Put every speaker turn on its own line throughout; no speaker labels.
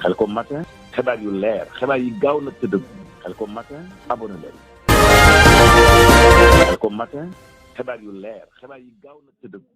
Khelcom matin xibaar yu leer xibaar yi gaaw na te dëgg Khelcom matin abonné leen Khelcom matin xibaar yu leer xibaar yi gaaw na te dëgg.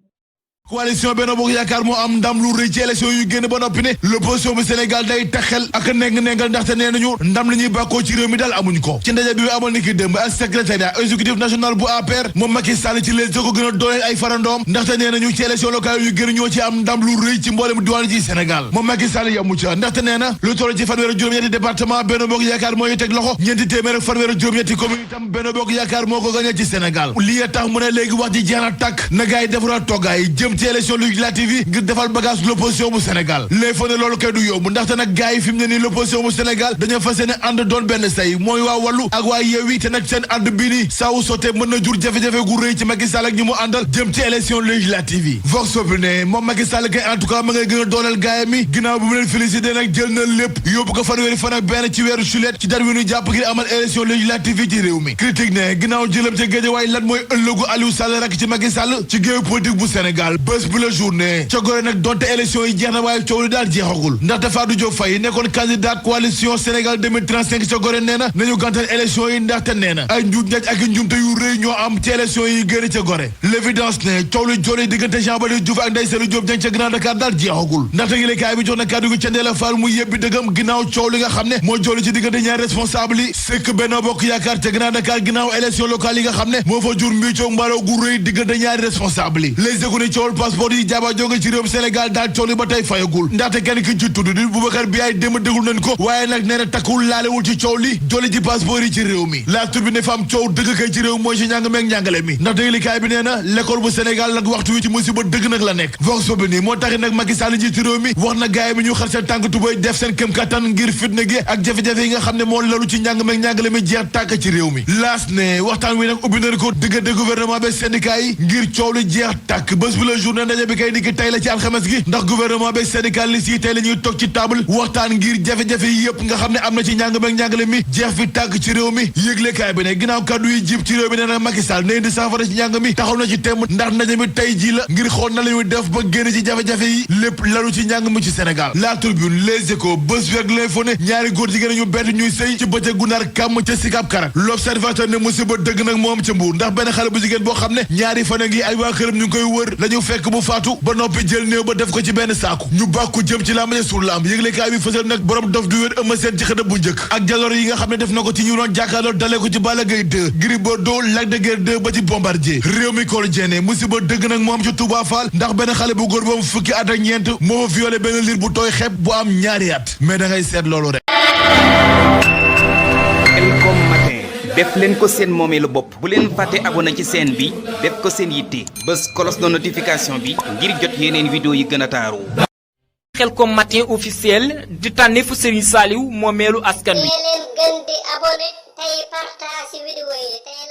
coalition Benno Bokk Yaakaar moo am ndam lu rëy ci élection yu génn ba noppi ne l'opposition bu Sénégal day taxel ak neng-nengal ndaxte nee nañu ndam li ñuy bàkkoo ci réew mi daal amuñ ko. ci ndaje bi mu amal ni ki démb ak secrétariat exécutif national bu APR moom Macky Sall ci les ko gën a dooleel ay farandoom ndaxte nee nañu ci élection locale yu génn ñoo ci am ndam lu rëy ci mboolem diwaan ci Sénégal moom Macky Sall yamu ca ndaxte nee na lu toll ci fanweer ak juróom-ñetti département Benno Bokk Yaakaar moo ñu teg loxo ñeenti téeméer ak fanweer ak juróom-ñetti commune itam Benno Bokk Yaakaar moo ko gagné ci Sénégal lii tax mu ne léegi wax ji jeex na tàkk na gaay defaraat toggaay jëm ci élection législative ngir defal bagage l'opposition bu Sénégal léegi fa ne loolu kay du yomb ndaxte nag gars yi fi mu ne nii l'opposition bu Sénégal dañoo fas yéene ànd doon benn say mooy waa Wallu ak waa Yewwi te nag seen ànd bii nii saawu sottee mën na jur jafe-jafe gu rëy ci Macky Sall ak ñi mu àndal jëm ci élection législative yi Vox Populi ne moom Macky Sall kay en tout cas ma ngay gën a dooleel gaay mi ginnaaw bi mu leen félicité nag jël na lépp yóbbu ko fanweeri fan ak benn ci weeru juillet ci dar wi ñu jàpp ngir amal élection législative yi ci réew mi critique ne ginnaaw jëlam ca Guédiawaye lan mooy ëllëgu Aliou Sall rek ci Macky Sall ci géew politique bu Sénégal bés bu la journée ca Gorée nag donte élection yi jeex na waaye coow li daal jeexagul ndaxte Fatou Diop Faye nekkoon candidat coalition Sénégal 2035 ca Gorée nee na nañu gàntal élection yi ndaxte nee na ay njuuj njaaj ak njumte yu rëy ñoo am ci élection yi gën ca Gorée l'évidence ne coow li joole diggante Jean Baptiste Diouf ak Ndeye Saly Diop Dieng ca Grand Dakar daal jeexagul ndaxte yëglekaay bi jox na kàddu gi ca Ndella Fall mu yebbi dëggam ginnaaw coow li nga xam ne moo jooli ci diggante ñaari responsable yi sëkk Benno Bokk Yaakaar ca Grand Dakar ginnaaw élection locale yi nga xam ne moo fa jur mbiicoo mbaloo gu rëy diggante ñaari responsable yi les économies coowal passeport yi jaaba jóge ci réewum Sénégal daal coow li ba tey fayagul ndaxte kenn ki ci tudd di Boubacar Biaye démb déglu nañ ko waaye nag nee na takkul laalewul ci coow li joli ci passeport yi ci réew mi la tur bi ne fa am coow dëgg kay ci réew mooy ci njàng meeg njàngale mi ndax dëgglikaay bi nee na l'école bu Sénégal nag waxtu wi ci musiba dëgg nag la nekk Vox Populi moo taxit nag Macky Sall ji ci réew mi wax na gaay mi ñu xar seen tànk tubay def seen këm kattan ngir fitna gi ak jafe-jafe yi nga xam ne moo lalu ci njàng meeg njàngale mi jeex tàkk ci réew mi laas ne waxtaan wi nag ubbi nañ ko diggante gouvernement bi syndicat yi ngir coow li jeex tàkk bés bu la journée ndaje bi kay ni ki tey la ci alxames gi ndax gouvernement bi syndicaliste yi tey la ñuy toog ci table waxtaan ngir jafe-jafe yi yëpp nga xam ne am na ci njàng meeg njàngale mi jeex fi tàkk ci réew mi yëglekaay bi ne ginnaaw kàddu yi jib ci réew mi nee na Macky Sall ne di saafara ci njàng mi taxaw na ci temm ndax ndaje mi tey ji la ngir xool na la ñuy def ba génn ci jafe-jafe yi lépp lalu ci njàng mi ci Sénégal La Tribune Les Échos Bës Bi ak L'Info ne ñaari góor jigéen ñu bett ñuy sëy ci bëccëg gu nar kàmm ca Sicap Karak L'Observateur ne musiba dëgg nag moo am ca Mbuur ndax benn xale bu jigéen boo xam ne ñaari fan a ngi ay waa këram ñu ngi koy wër la ñu fekk bu faatu ba noppi jël néew ba def ko ci benn saaku ñu bàkku jëm ci làmb ja sur làmb yëglekaay bi fësal nag borom dof du wér Eumeu Sène ci xëdëb bu njëkk ak jaloor yi nga xam ne def na ko ci ñu doon jàkkaarloo dalee ko ci Balla Gaye 2 Gris Bordeaux Lac de Guiers 2 ba ci Bombardier réew mi Quotidien musiba dëgg nag moo am ci Touba Fall ndax benn xale bu góor boobu fukki at ak ñeent moo fa violé benn liir bu tooy xepp bu am ñaari at mais da ngay seet loolu rek.
Khelcom matin def leen ko seen moomeelu bopp bu leen fàtte abonné ci chaîne bi def ko seen yitte bës cloche de notification bi ngir jot yeneen vidéo yi gën a taaru.
Khelcom matin officiel di tànneefu Serigne Saliou moomeelu askan wi.
leen gën di abonné tey partage vidéo yi tey